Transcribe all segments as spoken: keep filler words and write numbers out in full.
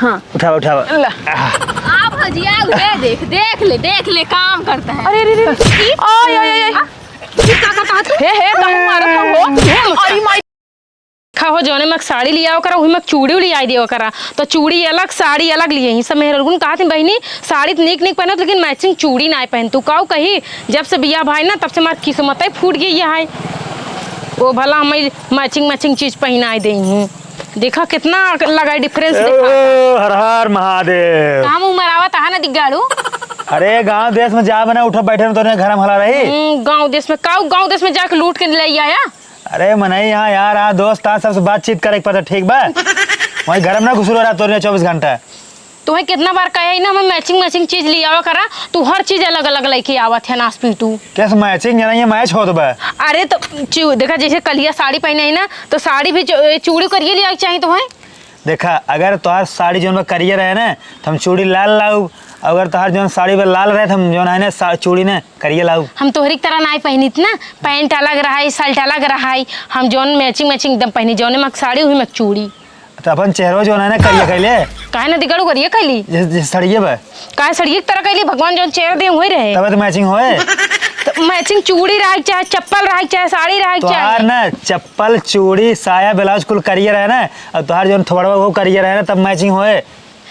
हाँ। उठावा, उठावा। ला। आह। आ भजिया, उहे देख, देख ले, देख ले, काम करता है। अरे, अरे, अरे, अरे। ई? ओए, ओए, ओए, ओए। आ, ई का, का, का तू? हे, हे, काहे मारत हो? हे, अरे माई। खा हो, जौने मक साड़ी लियावा करा, उही मक चूड़ी लियाई देवा करा। तो चूड़ी अलग, साड़ी अलग लिए ही। सब मेहररुन कहत ही, "बहिनी, साड़ी त नीक नीक पहनत, लेकिन matching चूड़ी नाय पहन तू।" काऊ कही, जब से बियाह भाई ना, तब से हमार किस्मत ही फूट गई है। वो भला हमें matching, matching चीज पहनाई दे ही। देखा कितना लगा difference ए, देखा। ओ, हर हर महादेव। कहाँ मुँह मरावा तहा ना दिग्गाड़ू? अरे गाँव देश में जा बना उठो बैठे में तोरे घर में हला रही। हम्म, गाँव देश में काऊ, गाँव देश में जाके लूट के ले आया। अरे मनई यहाँ यार, आ दोस्त आ सबसे बातचीत करे के पड़ता, ठीक बा? वहीं घर में ना घुसरो रहा तोरे चौबीस घंटा। तुम्हें कितना बार कहे ही ना, हमें matching matching चीज लियावा करा, तू हर चीज अलग अलग लेके आवत है नास पिंटू। कैसे matching जना ये match होत बा? अरे तो चू-, देखा जैसे कलिया साड़ी पहने ही ना, तो साड़ी भी चू-, चूड़ी करिए लिया चाहिए तुम्हें। देखा, अगर तोहार साड़ी जौन बा करिया रहे ना, तो हम चूड़ी लाल लाउब। अगर तोहार जौन साड़ी बा लाल रहे, तो हम जौन है ना सा-, चूड़ी ना करिया लाउब। हम तोहरी की तरह नाई पहिनित ना, pant अलग रहाई, shirt अलग रहाई, हम जौन matching matching एकदम पहिनी, जौने मक साड़ी उही मक चूड़ी। तो अपन चेहरो जौन है ना करिया कैले। काहे ना दिगड़ू करिया कैली? जैसे, जैसे सड़िए बा। काहे सड़िए की तरह कैली? भगवान जौन चेहरा दे वही रहे। तब तो matching होए। तो matching चूड़ी रहे चाहे चप्पल रहे चाहे साड़ी रहे तोहार चाहे। ना चप्पल, चूड़ी, साया, blouse कुल करिया रहे ना, और तोहार जौन थोबड़वा वो करिया रहे ना, तब matching होए।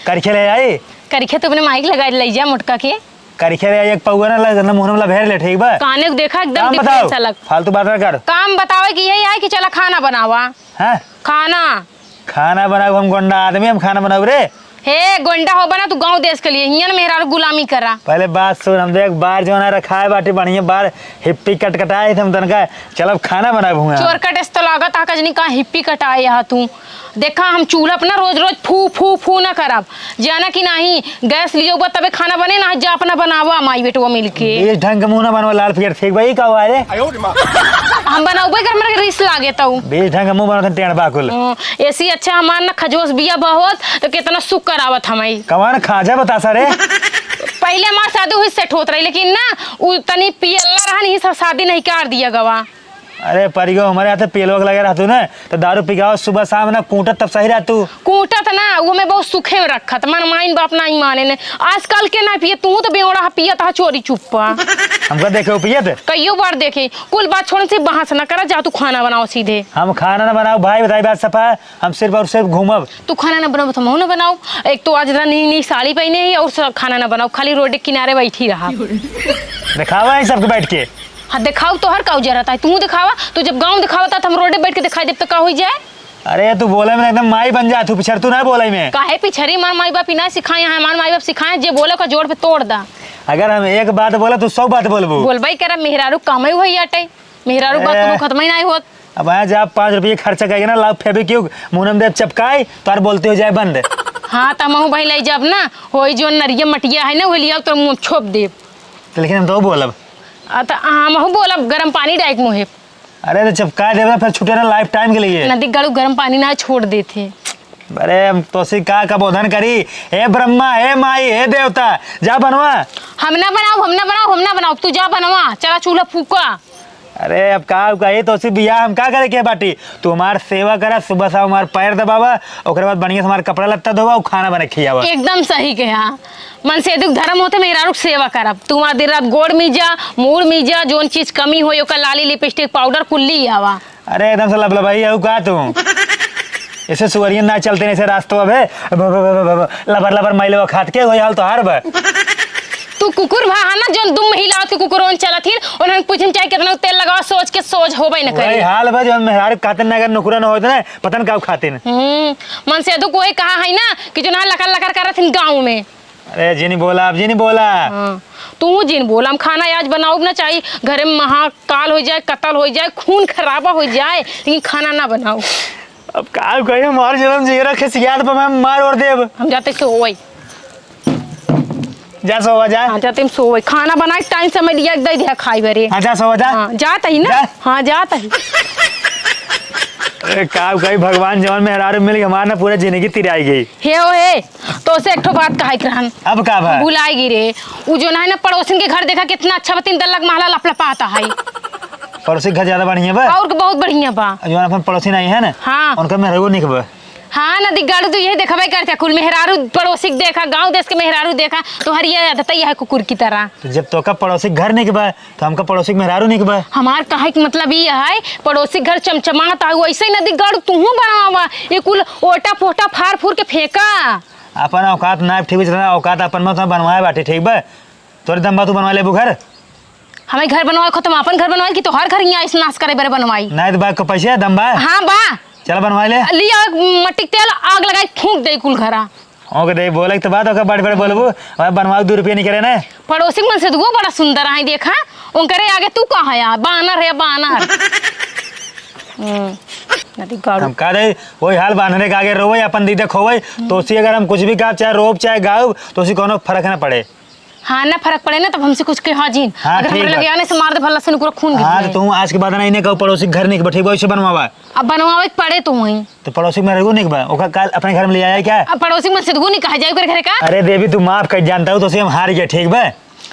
करिखे ले आई? करिखे तो अपने माइक लगा ले जा मोटका के। करिखे ले आई, एक पौवा ना लग, ना मुंह में लभेर ले, ठीक बा? काने को देखा एकदम काम बताओ, difference अलग। फालतू बात ना कर। काम बतावे कि यही आए कि चला खाना बनावा। हाँ? खाना। खाना बनाऊ, हम गोंडा आदमी, हम खाना बनाऊ रे। हे गोंडा हो बना तू गाँव देश के लिए, हियन मेहरारू गुलामी करा। पहले बात सुन, हम तो एक बार जौन है रखाए बाटी बढ़िया बार हिप्पी कटकटाए थे हम तनका, चलब खाना बनाए हुआ। चोरकट ऐसे तो लागत हा कजनी का हिप्पी कटाए हा तू। देखा हम चूल्हा पर ना रोज रोज फू फू फू ना करब, जाना कि नाही, गैस लियो बा तबे खाना बने ना, जा अपना बनावा माई बेटवा मिलके। बीस ढंग के मुंह ना बनवा लाल फिगर फेंक भाई का हुआ रे? हम बनाउबे कर, हमरा के रिस लागे तऊ। बीस ढंग के मुंह बनवा टेढ़ बाकुल। हम्म, ऐसी अच्छा हमार ना खजोस बिया बहुत तो कितना सुख करावत हमाई। कमान खाजा बतासा रे? पहले हमार शादी हुई सेट होत रही, लेकिन ना उ तनी पियला रहन, ही सब शादी नहीं कर दिया गवा। अरे परिगो, हमारे हाथे पेलवा के लगे रहतू ना, तो दारू पिकाओ सुबह शाम ना कूटत तब सही रहतू। कूटत ना, वो में बहुत सुखे में रखत, मन माइन बाप ना ही माने ने। आजकल के ना पिए, तू तो बेवड़ा पियत हा चोरी चुप्पा। हमका देखे हो पियत? कईयो बार देखे, कुल बात छोड़ से बहस ना करा, जा तू खाना बनाओ सीधे। हम खाना ना बनाओ भाई, बताई बात सफा, हम सिर्फ और सिर्फ घूमब। तू खाना ना बनाओ तो हम ना बनाओ। एक तो आज इतना नई नई साड़ी पहने ही और स-, खाना ना बनाओ, खाली रोड के किनारे बैठी रहा। दिखावा है सबके बैठ के। हाँ, देखाऊ तोहर का उजरत है, तू देखावा। तू जब गाँव देखावत है, तो हम रोडे बैठ के देखाई देब, तो का होई जाए? अरे, तू बोले में एकदम माई बन जात, तू पिछड़, तू ना बोले में। काहे पिछड़ी? हमार माई बाप ही ना सिखाए हैं, हमार माई बाप सिखाए, जे बोले का जोड़ पे तोड़ दा। अगर हम एक बात बोले, तू सौ बात बोलबू। बोलबे करा, मेहरारू कामे वही अटे, मेहरारू बात ए। कबो खत्म ही ना होत। अब आए जा, पाँच रुपये खर्चा करके ना, लाओ फेविक्विक, मुंह में दे चपकाए, तार बोलते हो जाए बंद। हाँ, तो हमहू भाई ले जाब ना, होई जो नरिया मटिया है ना, वो लियाओ, तो मुंह छोप देब। तो लेकिन हम तो बोलब। आ, तो हमहू बोलब, गरम पानी डाइक मुँहे। अरे, तो चपकाए देब ना, फिर छूटे ना लाइफ टाइम के लिए। नदी गड़ू गरम पानी ना छोड़ देते। अरे, हम तोसी का, का बोधन करी? हे ब्रह्मा, हे माई, हे देवता, जा बनवा। हम ना बनाओ, हम ना बनाओ, हम ना बनाओ, तू जा बनवा, चला चूल्हा फूका। अरे, अब का कही, तोसी बियाह हम का करे के बाटी? तू हमार सेवा करा, सुबह शाम हमार पैर दबावा, ओकरे बाद बढ़िया से हमार कपड़ा लत्ता धोवा, और खाना बना के खियावा। एकदम सही कहा। मनसेधु के धर्म होते मेहरारू के सेवा करब। तू हमार दिन रात गोड़ मीजा, मूड़ मीजा, जोन चीज कमी होई, ओकर लाली, लिपस्टिक, पाउडर कुल ली आवा। अरे, एकदम से लबलबाई हऊ का तू? ऐसे सुअरियन ना चलते, ऐसे रास्तवा पे ब-, ब-, ब-, ब-, ब-, लबर लबर माइलवा खात के वही हाल तोहार बा। तू कुकुर भा हा ना, जोन दुम हिलावत के कुकुरोन चलत हिन, उन्हन पूछन चाहे कितना तेल लगावा, सोच के सोच होबे न करे। वही हाल बा, जोन मेहरारू खातिन ना, अगर नुकुरा न होत ना, पता न का खातिन। हम्म, मनसेधु कोई कहा है ना कि जो ना लकर लकर करत हिन गाँव में। अरे, जिन बोला, अब जिन बोला। हाँ, तू जिन बोला, हम खाना आज बनाउब ना चाही, घरे में महाकाल हो जाए, कत्ल हो जाए, खून खराबा हो जाए, लेकिन खाना ना बनाउब। अब का कही, हमार जन्म जिगरा खिसियात पर मैं मार और देब। हम जाते सोवई। जा सोवा जा। हाँ, जाते हम सोवई। खाना बनाए टाइम से मैं लिया दे दिया खाई बरे। हाँ, जा सोवा जा। हाँ, जात ही ना। जा। हाँ, जात ही। अरे का कही, भगवान जवन मेहरारू मिल गई, हमार ना पूरा जिंदगी तिराई गई। हे ओ हे, तोसे एक ठो बात कहे के रहन। अब का बा? भुलाएगी रे। उ जो ना है ना, पड़ोसिन के घर देखा कितना अच्छा बा, तीन तल्ला के महला लपलपाता है। पड़ोसी के घर ज्यादा बढ़िया बा? और के बहुत बढ़िया बा। जो अपन पड़ोसी नहीं है ना, हाँ। उनका मेहरारू निक बा। हाँ, नदी गाड़ू तो यही देखबे करते, कुल मेहरारू पड़ोसी के देखा, गाँव देश के मेहरारू देखा, तोहर ये आदत ही है कुकुर की तरह। तो जब तोका पड़ोसी के घर निक बा, तो हमका पड़ोसी के मेहरारू निक बा। हमार कहे के मतलब ये है, पड़ोसी के घर चमचमात है, वैसे ही नदी गाड़ू तुहू बनवावा, ये कुल ओटा पोटा फार फूर के फेंका। अपन औकात ना ठीक से, औकात अपन में तो बनवाए बाटे, ठीक बा? तोरे दम बा तू बनवा लेबू घर? हमें घर बनवाए खो, तुम अपन घर बनवाए कि तोहार घर यहाँ इस नाश करे बरे बनवाई? नहीं तो बा, को पैसे दम बा? हाँ बा। चल बनवाए ले। लिया मट्टी के तेल, आग लगाई फूंक दे कुल घरा। ओके दे, बोले के तो बात, ओके बड़ बड़ बोलबू, भाई बनवाओ, दो रुपये नहीं करे ना। पड़ोसी मन से दुगो बड़ा सुंदर है, देखा, उनकरे आगे तू का है, बानर है, बानर। हम्म, नदी गाड़ू। हम कह दे, वही हाल बानरे के आगे रोवे, अपन दीदे खोवे, तो उसी अगर हम कुछ भी गाब, चाहे रोब, चाहे गाउब, तो उसी कोनो फर्क ना पड़े। हाँ, ना फर्क पड़े ना, तब हमसे कुछ कहा जिन। हाँ, अगर ठीक हमरे बा। लगे आने से मार दे, भला से नुकरो खून गिर हाँ, जाए। तो तू आज के बाद ना इन्हें कहो, पड़ोसी के घर निक बा, ठीक बा, वैसे बनवावा। अब बनवावे के पड़े तू वहीं। तो पड़ोसी के मेहरारू निक बा, ओका काल अपने घर में ले आया क्या? अब पड़ोसी मन से दुगो नहीं कहा जाए ओकर घरे का? अरे देवी, तू माफ कर जानता हूँ, तो उसे हम हार गए, ठीक बा?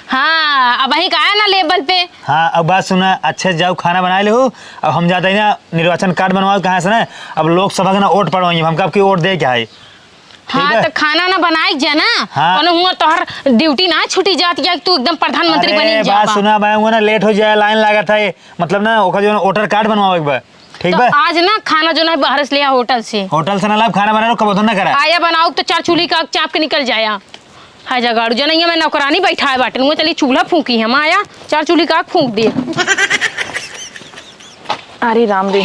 हाँ, अब वहीं का है ना लेवल पे। हाँ, अब बात सुना, अच्छे से जाओ, खाना बना ले हो। अब हम जाते हैं ना, निर्वाचन कार्ड बनवाओ कहाँ से ना, अब लोकसभा के ना वोट पड़वाएंगे, हमका आपकी वोट दे क्या है? ठीक हाँ, है। तो खाना ना बनाई जा ना। हाँ। कोनो हुआ तोहर ड्यूटी ना छूटी जात या तू एकदम प्रधानमंत्री अरे, बनी बात जाबा। सुना, मैं हुआ ना लेट हो जाए, लाइन लागत है, मतलब ना, ओकर जो वोटर कार्ड बनवावे के बा, ठीक तो बा? आज ना खाना जो ना बाहर से लिया होटल से। होटल से ना लाभ, खाना बना लो, कब उधर ना करा। आया बनाओ तो चार चूल्ही का चाप के निकल जाया। हाय जगाड़ू, जनैया में नौकरानी बैठाए बाटे, वो चली चूल्हा फूंकी हम, आया चार चूल्ही का फूंक दे। अरे राम रे,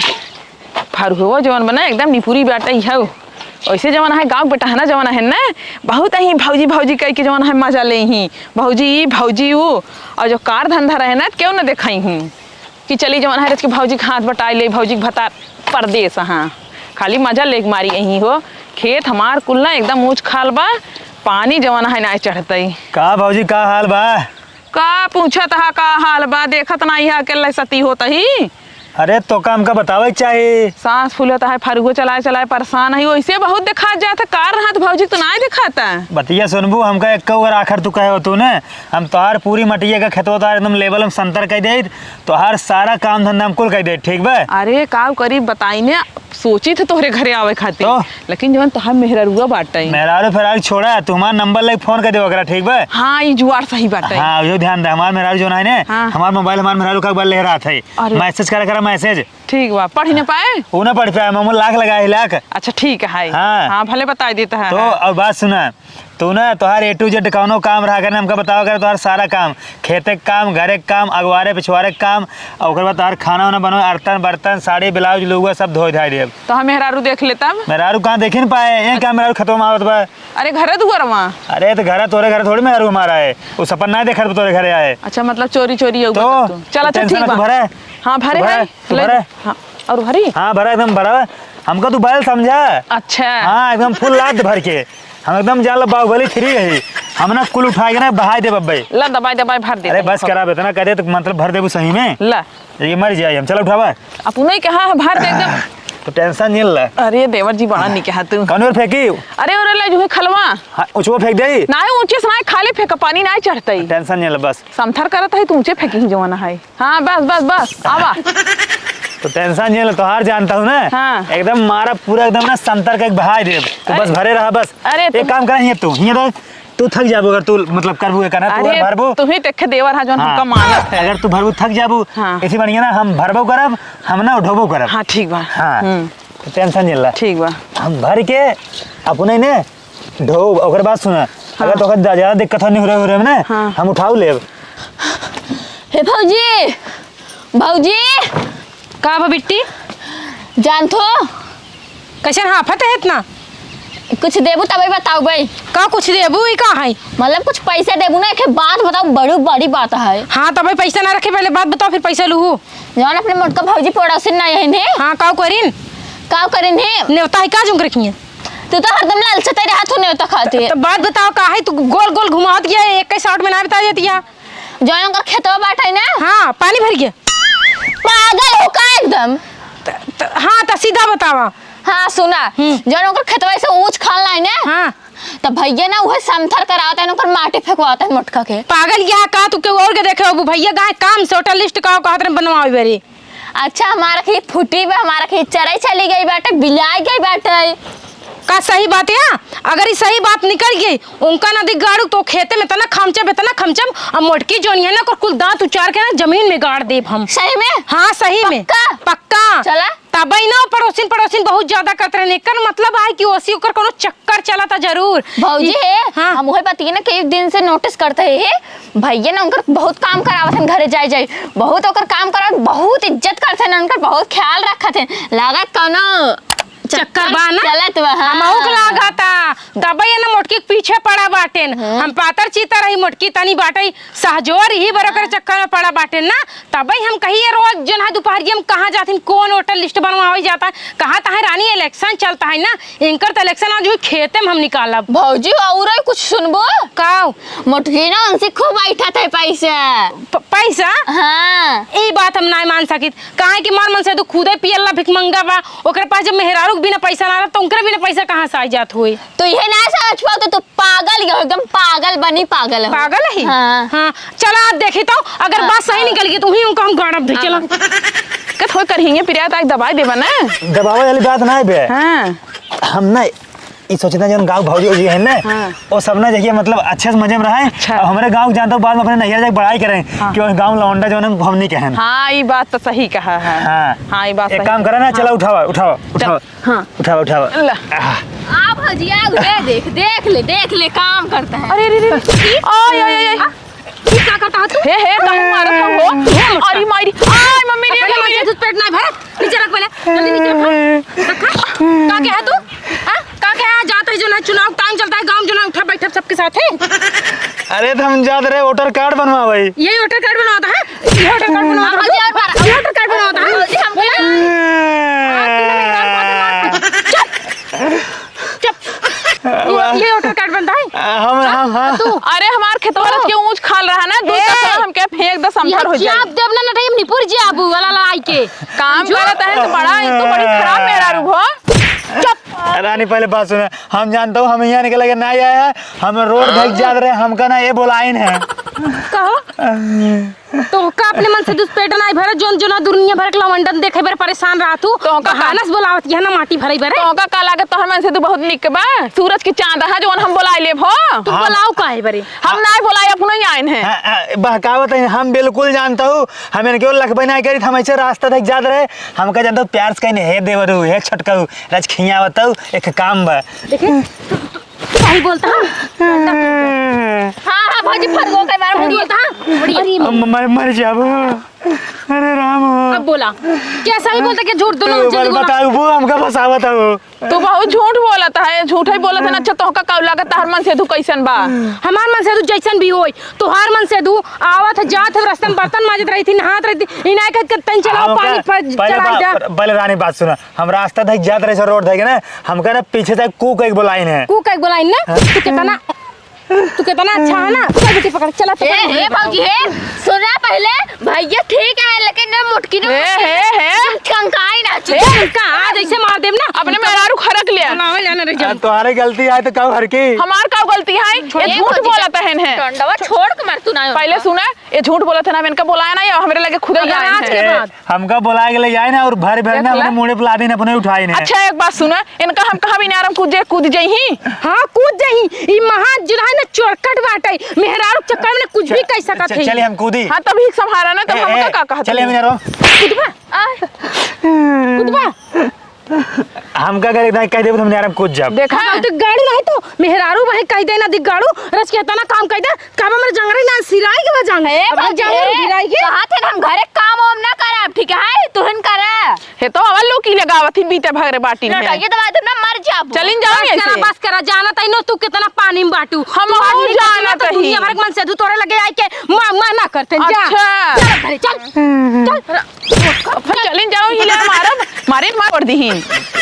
फरुहवा जवन बना एकदम निपुरी बाटे ही हौ। ऐसे जवन है गाँव बेटहना जवन है ना, बहुत ही भौजी भौजी कह के जवन है मजा ले ही, भौजी ई भौजी ऊ। और जो कार धंधा रहे ना, क्यों न देखाई ही कि चली जवन है रच के भौजी के हाथ बटाई ले, भौजी के भतार परदेस, हाँ, खाली मजा लेके मारी यही हो। खेत हमार कुल ना एकदम ऊँच खाल बा, पानी जवन है ना चढ़तई। का भौजी, का हाल बा? का पूछत हा, का हाल बा? देखत नाई हा, अकेले सती होत ही। अरे, तो का हमका बतावे के चाही? सांस फूलत है, फरुगो चलाए चलाए परेशान है। वैसे बहुत देखात जात है, कार हाथ भौजी तो नाई देखाता। बतिया सुनबू, हमका एक और आखिर तू कहे हो तू ने, हम तोहार पूरी मटिया का खेतवा तोहार एकदम लेवल में संतर कर दे, तोहार सारा काम धंधा हम कुल कर दे, ठीक बा? अरे, का करी बताई ने, सोची थे तोहरे घरे आवे खातिर, तो? लेकिन जवन तोहार मेहरारुआ बाटे। मेहरारू फेरारू छोड़ा, तू हमार नंबर लेके फोन कर दे ओकरा, ठीक बा? हाँ, ई जुआर सही बाटे। हाँ, यो ध्यान दे, हमार मेहरारू जवन है ने, हाँ। हमार मोबाइल हमार मेहरारू का बल ले रहा था, अरे। मैसेज करा करा मैसेज। ठीक बा, पढ़ ही ना पाए? वो ना पढ़ पाए, मामू लाख लगा है, लाख। अच्छा, ठीक है। हाँ। हाँ, भले बताई देता है। तो अब बात सुना, तू ना, तोहार A to Z कौनो काम रहा करे, हमका बतावा करे, तोहार सारा काम, खेते के काम, घरे के काम, अगवारे पिछवारे के काम, और ओकर बाद तोहार खाना वाना बनवे, अर्तन बर्तन, साड़ी ब्लाउज लुगा सब धोए धाए देब। तो हम मेहरारू देख लेता। मेहरारू कहाँ देखी न पाए, ये क्या मेहरारू खतवा में आवत बा? अरे घरे दुआरवा। अरे तो घरे, तोरे घरे थोड़ी मेहरारू हमारा है, वो सपन ना देखत तोरे घरे आए। अच्छा, मतलब चोरी चोरी अउबा तो तू। चल, अच्छा, tension ठीक ना तू बा। भरे। हाँ, भरे तू भरे, है। तू ले। भरे। हाँ, और भरी? हाँ, भरा एकदम भरा। हमका तू बैल समझा? अच्छा। हाँ, एकदम full लाद भर के। हम एकदम जान लो बाहुबली three है। हम ना कुल उठा के ना बहाई देब अब्बे। ला दबाई दबाई भर दे अरे तनी बस खूब। करा, इतना करे तो मतलब भर देबू सही में। ला। ये मर जाए हम। चलो उठावा। अपने ही कहा है, भर दे एकदम। तो tension नहीं ला। अरे देवर जी बड़ा निक है तू। कौन ओर फेंकी? अरे ओरे ले जो है खलवा। हाँ, उचवा फेंक दे। ना है ऊंचे से ना है, खाली फेंक, पानी ना चढ़ता ही। Tension नहीं ला बस। समथर करत है तू ऊंचे फेंकी ही जवाना है। हाँ, बस, बस, बस, आवा। तो tension नहीं ला, तोहार जानता हूँ ना। हाँ। एकदम मारा पूरा एकदम ना संतर का एक बहाई देब। तो बस अरे। भरे रहा बस। अरे एक तुम काम करा, हियाँ तू, हियाँ तो तू थक जाबू अगर तू मतलब करबू, एक ना तू अरे, भरबू। तू ही देखे देवर हा जौन हाँ। हमका मानत है। अगर तू भरबू थक जाबू, हाँ। ऐसी बढ़िया ना हम भरबो करब, हम ना उठबो करब। हाँ, ठीक बा। हाँ। हम्म। तो tension नहीं ला। ठीक बा। हम भर के अपने ने ढो, ओकर बात सुना। हाँ। अगर तोके ज्यादा दिक्कत हो नहीं हो रहे, हो रहे में ना, हाँ। हम उठाऊ लेब। हे भौजी, भौजी। का बा बिट्टी? जान थो। कैसन हाफत है इतना? कुछ देबू तबे बताऊ बई। का कुछ देबू? ई का है? मतलब कुछ पैसे देबू ना, एक बात बताऊ, बड़ी बड़ी बात है। हाँ, तबे पैसा ना रखे, पहले बात बताओ, फिर पैसा लूहू। जौन अपने मोटका भौजी पड़ोसिन ना यही ने। हाँ, काऊ करिन? काऊ करिन हे? नेवता है का जुंग रखी है? तू तो हरदम लालचते रहत हो नेवता खातिर। तो बात बताओ, का है तू गोल गोल घुमावत गया, एक ही शॉट में ना बता देती है। जौन ओकर खेतवा बाटे ना? हाँ, पानी भर गया। पागल हो का एकदम? त, त, हाँ, तो सीधा बतावा। हाँ, सुना, हम्म। जौन ओकर खेतवा से ऊंच खाल लाई ना? हाँ। त भैया ना उहे समथर करावत है, ओकर माटी फेंकवावत है मोटका के। पागल या का, तू केहू और के देखे होबू? भैया गाय काम से होटल लिस्ट का कहत रहे बनवावे बेरी। अच्छा, हमारा खेत फूटी बा, हमारा खेत चराई चली गई बाटे, बिलाई गई बाटे। का सही बात है? अगर ई सही बात निकल गई, उनका ना दिगाड़ू तो खेते में इतना खमचब, इतना खमचब, अब मोटकी जोनी है ना, ओकर कुल दांत उचार के ना जमीन में गाड़ देब हम। सही में? हाँ, सही में। पक्का? पक्का। चला। तबई ना पड़ोसिन, पड़ोसिन बहुत ज्यादा करत रहने। एकर मतलब है कि ओसी ओकर कोनो चक्कर चलता जरूर। भौजी ई, है, हाँ। हम उहे बतिये ना कई दिन से notice करते हैं, भैया ना उनकर बहुत काम करावत हैं घरे जाए जाए, बहुत ओकर काम करावत, बहुत इज्जत करत हैं उनकर, बहुत ख्याल रखत हैं। लागत कोनो चक्कर बा ना? चलत बा, हाँ। हमहू के लागता। तबे ये ना मोटकी के पीछे पड़ा बाटेन। हम्म। हम पातर चीतर रही, मोटकी तनी बाटे सहजोर, यही बरोकर हाँ। चक्कर में पड़ा बाटेन ना। तबे हम कही ये रोज जन है दोपहरिया में कहाँ जाथिन, कौन voter list बनवावे जाता है, कहाँ तहाँ रानी election चलता है ना, इनकर तो election आज हुई खेते में हम निकालब। भौजी, और कुछ सुनबो? काव? मोटकी ना उनसे खूब बैठत है पैसा। प-, पैसा? हाँ। ई बात हम नाय मान सकित। काहे कि मार मन से तू खुदे पियल्ला भिखमंगा बा, ओकरे पास जब मेहरारू के बिना पैसा ना रहा, तो उनकरे बिना पैसा कहाँ से आ जात होई? तो ये ना समझ पाओ, तो तू पागल ही हो, एकदम पागल बनी पागल हो। पागल है? हाँ। हाँ, चला आज देखी तो, अगर हाँ। बात सही निकल गई, तो वहीं उनको हम गाड़ब दे, चला। हाँ। कत हो करहिए, प्रिया, ताकि दबाई देबा ना। दबावे वाली बात ना है बे। हाँ। हम ना ई सोचता जौन गाँव भौजी उजी है ना, हाँ। वो सब ना जहिया मतलब अच्छे से मजे में रहे। अच्छा। और हमारे गाँव के जानता हूँ, बाद में अपने नैहर जाके बड़ाई करें हाँ। कि उस गाँव लौंडा जौन है, हम नहीं कहन। हाँ, ई बात तो सही कहा है। हाँ। हाँ, ई बात एक सही काम कहा। करा ना, हाँ। चला उठावा, उठावा, चल, उठावा। हाँ। उठावा, उठावा। ला। आह। आ भौजी, आ, ये देख, देख ले, देख ले, काम करता है। अरे, अरे, अरे, अरे। आय, आय, आय, आय। आ? ई का करता है तू? हे, हे, काहे मारत हो? हे, मोटका। अरे माई रे। आय, मम्मी रे, अपने मम्मी रे। माथे दूध पेट ना भरत। नीचे रख पहले। जल्दी नीचे रख। रखा। का कहा तू? हाँ? का कहा? जात है जो ना चुनाव टाइम चलता है, गाँव जो ना उठा बैठा सबके साथ है। अरे तो हम जात रहे वोटर कार्ड बनवावे। यही वोटर कार्ड बनवाता है? ये वोटर कार्ड बनवाता है? हाँ, ये वोटर कार्ड बनवाता है? बोला। चुप। चुप। ये, वाह। ये वोटर कार्ड बनता है? आ, हम, हाँ? हम, हाँ। तू? अरे, हमार खेतवा ओ। रख के ऊंच खाल रहा ना, दूध ए। का सामान हमके फेंक दे, समथर हो जाए। जाब देब ना, ना, टाइम निपुर जाबू वाला लाई के। काम जो करत है तो बड़ा, ये तो बड़ी खराब मेहरारू हो। चुप। रानी, पहले बात सुना, हम जानता हूँ, हम यहाँ निकल के ना आया है, हम रोड धक जात रहे, हमका ना ये बोलाइन है। कहो। तोहका अपने मन से दुष्पेट नाई भरे, जोन जोना दुनिया भर के लवंडन देखे बर परेशान रहा तू। तोहका का? बहाना से बोलावत यह ना माटी भरई बरे। तोहका का लागत तोहर मन से तू बहुत निक बा? सूरज की चांद है जोन हम बोलाई लेब हो। तू हाँ। बोलाऊ काहे बरे? हम हाँ। नाई बोलाई, अपनो ही आइन है। हाँ, हाँ, बहकावत है, हम बिल्कुल जानता हूँ। हम इनके ओर लखबे नाई करी, हम ऐसे रास्ता तक जात रहे। हमका जानता हूँ प्यार से कहीं, "हे देवरू, हे छोटकऊ, रज खियावतऊ, एक काम बा।" देखे? सही बोलता है। हाँ, हाँ, भौजी, फरगो के मारे, सही बोलता है। बढ़िया। अरे, म-, मर, मर जाबो। अरे राम हो। अब बोला, क्या सही बोलता, क्या झूठ, दोनों तू जल्दी बोल, बोला। बताओ, वो हमका फंसावत है वो। तू बहुत झूठ बोलत है, झूठ ही बोलत है ना। अच्छा, तोहका का लागत, तोहर मन से तू कैसन बा? हमार मन से तू जैसन भी होई, तोहार मन से तू आवत है, जात है, रस्तन बर्तन माजत रही थी, नहात रही थी, इनाय कह के तन चलाओ, हाँ, पानी ओके, पर पहले चढ़ाई बा-, दे। पहले रानी बात सुना, हम रास्ता धक जात रहे से रोड धक ना, हमका ना पीछे से कू कह के बोलाइन है। कू कह के बोलाइन ना? हाँ। तू कितना, तू कितना अच्छा है ना? चल बेटी पकड़, चला ए, पकड़। ए, भौजी, हे, सुना पहले, भैया ठीक है, लेकिन ना मोटकी ना हे, मोटकी हे, ना, हे। तुम ठंकाई ना, हे। ठंका, आज ऐसे मार देब ना। अपने मेहरारू खरक लिया। बनावे जाना रह जाओ। अरे, तुम्हारे गलती है तो का हर की? हमार का गलती है? छोड़। ये ए, झूठ भौजी, बोलत है। टंडवा छोड़ के मार तू ना। पहले सुना, ये झूठ बोलत है ना, हम इनका बोलाया ना, ये हमरे लगे खुद ही अगर आए आज हैं। के बाद हमका बोलाए के ले जाए ना और भर भर देख ना ले। अपने मुड़े पे लादीन, अपने उठाइन है। अच्छा, एक बात सुना, इनका हम कहा भी नारम कूद जाए, कूद जाई ही। हाँ, कूद जाई। ई महान जो है ना चोरकट बाटे, मेहरारू के चक्कर में ना कुछ भी कह सकत है। चलिए हम कूदी। हाँ, तभी संभारा ना, तो ए, हमका ए, का कहत चलिए है? हम नारम। कूदबा? आय। कूदबा? हमका अगर इतना कह देबो तो हम नारम कूद जाब। देखा? हाँ, तो गाड़ू नहीं तो मेहरारू वही कह दे ना, दिगाड़ू, रच के इतना काम कह दे, का बा, हमरे जंगरे ना सिराई के बा जंग। ए, अब बाबू, जंगरे ए, गिराई के? कहा थे हम घरे काम वाम ना करब, ठीक है? तुहन करे। हे तो अवल लोकी लगावत ही बीते भगरे बाटी में। लटाइए दबा दे ना, मर जाबू। चलिन जाओ बस यहीं करा, से। बस करा, जानत ही नो तू कितना पानी में बाटू। हम तू आज और नहीं जानत बचबू तो ही। दुनिया भर के मन से तू तोरे लगे आई के मा-, मना करते हैं, जा। अच्छा। चल घरे, चल। चल। अब चलिन जाओ, हिले मारब, मारे मार कर दीही।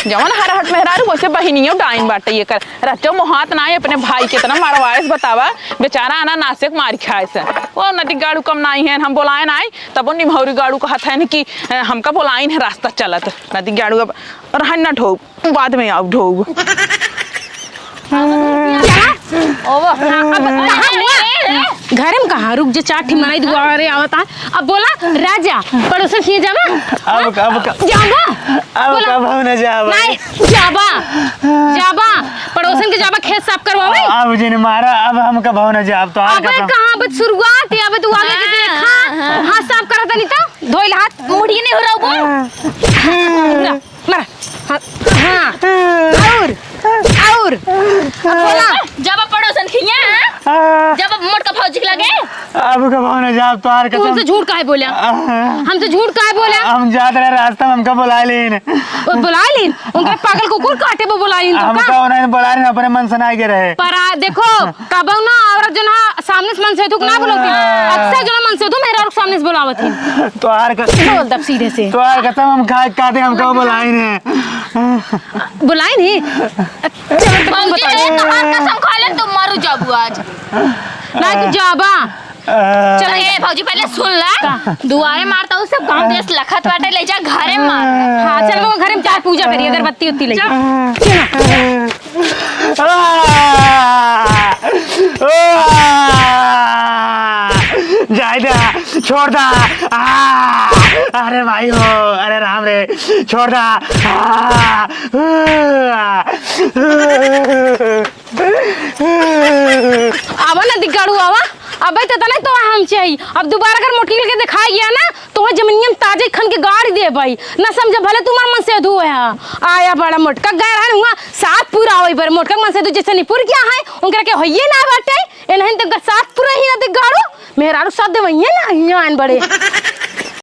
जवन हरहट मेहरारू, वैसे बहिनियों डाइन बाटे एकर। रचो मोहात नाई अपने भाई के इतना मरवाए से बतावा, बेचारा आना नासे के मार खाए से। ओ नदी गाड़ू कम नाई है, हम बोलाए नाई, तब वो निमहौरी गाड़ू कहत है कि, "अ, हमका बोलाइन है रास्ता चलत।" नदी गाड़ू अब रहन ना ढोब, बाद में आओ ढोब। ओहो, हाँ, अब, हाँ, हाँ, घरे में कहाँ? रुक जे, चार ठी मनई दुआरे आवत है। अब बोला, राजा, पड़ोसन खियाँ जाबा? अब का, अब का, जाबा? अब बोला। का भाव न जाबा? नहीं, जाबा। जाबा। पड़ोसन के जाबा खेत साफ करवावे। अब जिन मारा, अब हमका भाव न जाब, तोहार अबे कसम। कहाँ, अब शुरुआत है, अब तू आगे के हाँ, देखा। हाँ, हाँ। हाथ साफ करत नहीं तो, धोइल हाथ। मुड़िए नहीं हो रहा, बोल। मारा। हाँ, हाँ। और, और। अब बोला। जब अब पड़ोसन खिया, हाँ। जब अब मोटका भौजी के लगे। अब का भाव न जाब, तोहार तू कसम। हमसे झूठ काहे बोला? हाँ। हमसे झूठ काहे बोला? हम जात रहे रास्ता में, हमका बोलाइ लीन। वो बोलाइ लीन? उनका पागल कुकुर काटे वो बोलाइ लीन तो हमका का? उन्हें बोलाइ लीन, अपने मन से ना आगे रहे। पर आ, देखो, कबो ना औरत जो ना सामने से मनसेधू के ना बोलती। हाँ। अक्सर जो ना मनसेधू मेहरारू के सामने से बोलावत ही। तोहार का बोल दब सीधे से। तोहार कसम हम खा, खा दे, हमका वो बोलाइ लीन। बोलाइ लीन? चलो तो तुम भौजी, बताओ। ए, तोहार कसम खा ले, तुम मरू जाबू आज। ना तू जाबा। चल, ए, भौजी, पहले सुन ला। का? दुआरे मारता हूँ, सब गाँव देश लखत बाटे, ले जा घरे मार। हाँ, चल, वो घरे में चार पूजा करी, अगरबत्ती उत्ती ले जा। चल। आ! आ! जाए दा, छोड़ दा। आ! अरे भाई हो, अरे राम रे, छोड़ दा। आ! आवा ना दिगाड़ू, आवा। अबे तो तने तो हम चाहिए। अब दोबारा अगर मोटकी के दिखाई गया ना, तो वह जमीनिया में ताजे खन के गाड़ी दे भाई। ना समझे भले तुम्हार मनसेधू है। आया बड़ा मोटका गैर है हुआ, सात पूरा होई बर मोटका मनसेधू जैसे निपुर गया है, उनकरा के होइए ना बाटे। ए नहीं तो सात पूरा ही ना दिगाड़ू, मेहरारू साथ दे वही है ना, यहाँ आन बड़े।